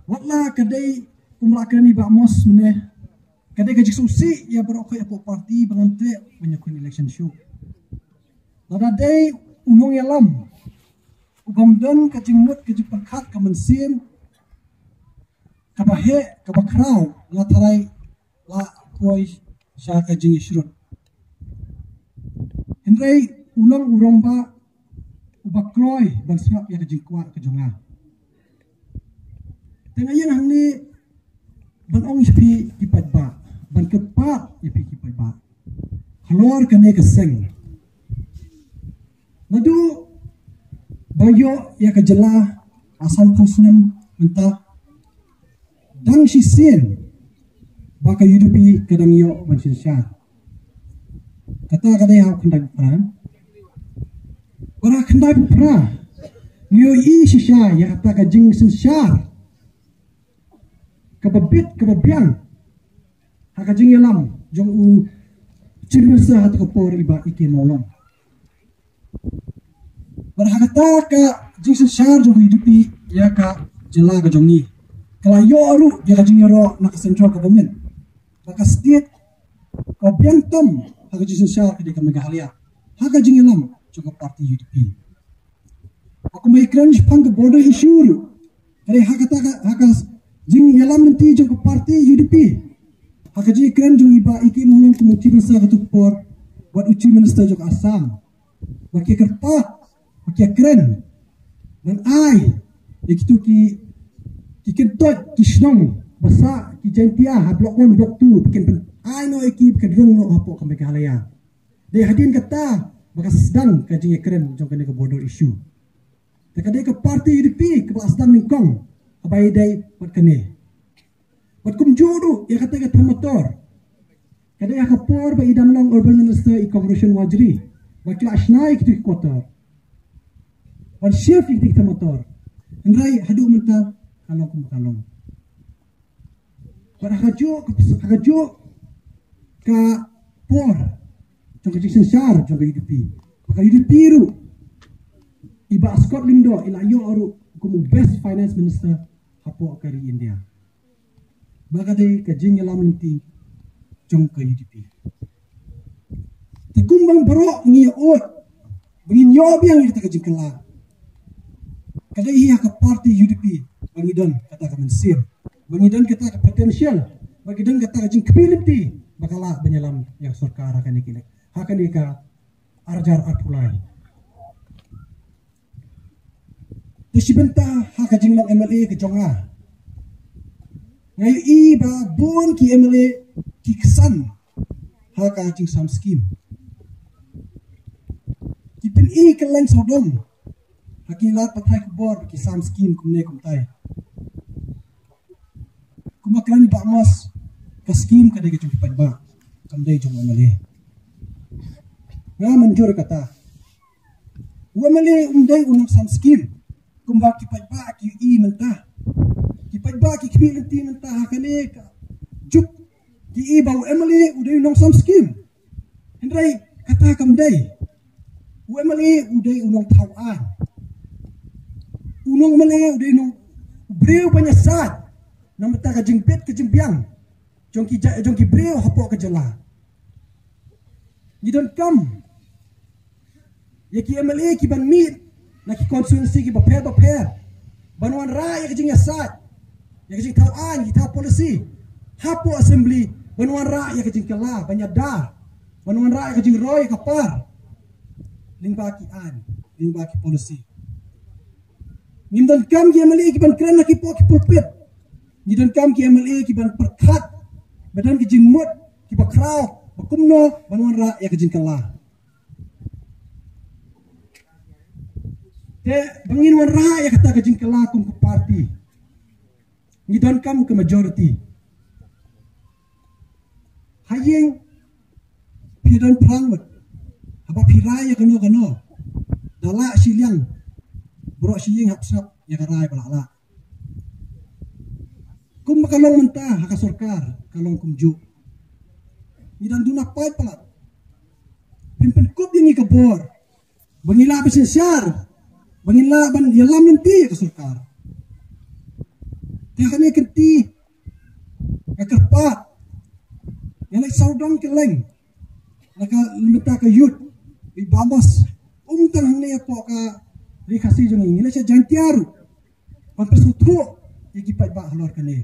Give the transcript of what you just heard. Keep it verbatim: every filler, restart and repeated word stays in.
Wat la ka dei kumba la kren i Bah Amos mynne, ka dei ka jingsngewsih ïa baroh khoit hapoh party ba ngan treh ban ïakhun election shuh. Lada dei u nongïalam u bym don ka jingmut, ka jingpyrkhat, ka mynsiem kaba heh kaba khraw, la tharai la poi sha ka jingïasyrut. Hynrei u long u rangbah uba kloi ban sngap ïa ka jingkwah ka jong nga. Te nga ïeng hangne ban ong ïa phi ki paidbah, ban kyrpad ïa phi ki paidbah halor kane ka seng. Naduh ba ïoh ïa ka jylla ha sanphew snem mynta, dang shisien ba ka U D P ka dang ïoh ban synshar. Kata ka dei ha u khyndai phew phra. Ba ha khyndai phew phra ngi ïohi shisha ïa kata ka jingsynshar kaba bit kaba biang ha ka jingïalam jong u Chief Minister ha kata ka por, i Bah E K Mawlong. Bad ha kata ka jingsynshar jong ka U D P ïa ka jylla ka jong ngi, ka la ïoh ruh ïa ka jingïaroh na ka central government ba ka state ka biang tam ha ka jingsynshar ka dei ka Meghalaya ha ka jingïalam jong ka party U D P. Ba kumba i kren shaphang ka border issue ruh, ka dei ha kata ka, ha ka jingïalam lynti jong ka party U D P. Ha ka jingkren jong i Bah E K Mawlong kum u Chief Minister ha kata ka por bad u Chief Minister jong ka Assam, ba ki kyrpad, ba ki kren ban ai ïa kitu ki, ki kyntoit ki shnong ba sah ki Jaintia ha Block One, Block Two, ba kin pyn-, ai noh ïa ki ba kin rung noh hapoh ka Meghalaya. Dei hadien kata ba ka sdang ka jingïakren jong kane ka border issue. Te ka dei ka party U D P kaba la sdang nyngkong haba ïadei bad kane. Bad kumjuh ruh ïa kata ka thong motor, ka dei ha ka por ba i dang long Urban Minister i Congressman Warjri ba ki la shna ïa kitu ki quarter ban shift ïa kitu ki thong motor. Hynrei haduh mynta ka long kumba ka long. Bad ha kajuh, ha kajuh ka por jong ka jingsynshar jong ka U D P, bad ka U D P ruh, i Bah Scott Lyngdoh i la ïoh ruh kum u best finance minister hapoh ka ri India. Ba ka dei ka jingïalam lynti jong ka U D P. Te kumba baroh ngi ïoh, ba ngin ïoh biang ïa kata ka jingkylla, ka dei hi ha ka party U D P ba ngi don kata ka mynsiem, ba ngi don kata ka potential, ba ngi don kata ka jingkhmih lynti ba ka lah ban ïalam ïa ka sorkar ha kane ka, ha kane ka arhajar arphew lai. Te shi bynta ha ka jinglong M L A ka jong nga, nga ïohi ba bun ki M L A ki ksan ha ka jingsam skim. Ki pyni kylleng sawdong ha ki lad pathai khubor ki sam skim kumne kumtai. Kumba kren i Bah Amos, ka skim ka dei ka jong ki paidbah, kam dei jong u M L A. Nga mynjur kata. U M L A um dei u nongsam skim kumba ki paidbah ki ïohi mynta. Ki paidbah ki khmih lynti mynta ha kane ka juk, ki ïohi ba u M L A u dei u nongsam skim. Hynrei kata kam dei. U M L A u dei u nongthaw aiñ. U nong M L A u dei u nong, u briew ban ïasaid na bynta ka jingbit ka jingbiang jong ki ja-, jong ki briew hapoh ka jylla. Ngi donkam ïa ki M L A ki ban mih na ki constituency ki bapher bapher ban wanrah ïa ka jingïasaid, ïa ka jingthaw aiñ, ki thaw policy hapoh assembly, ban wanrah ïa ka jingkylla, ban ïada, ban wanrah ïa ka jingroi ïa ka par lyngba ki aiñ, lyngba ki policy. Ngim donkam ki M L A ki ban kren ha ki poh ki pulpit. Ngi donkam ki M L A ki ban pyrkhat, ba don ki jingmut kiba khraw, ba kumno ban wanrah ïa ka jingkylla. Te ba ngin wanrah ïa kata ka jingkylla kum ka party, ngi donkam ka majority. Ha ïing phi don phrang bad haba phi rai ïa kano kano, da lah shiliang baroh shi ïing hap sngap ïa ka rai ba lah lah. Kumba ka long mynta ha ka sorkar ka long kumjuh. Ngi dang duna paid palat. Phin pynkup ïa ngi ka bor ba ngin lah ban synshar, ba ngin lah ban ïalam lynti ïa ka sorkar. Te kane kynti nga kyrpad ïa la sawdong kylleng, la ka mynta ka youth, bad ba mos um tang hangne hapoh ka Ri Khasi jong ngi, ngi la sha Jaintia ruh, ban pynsngewthuh ïa ki paidbah halor kane.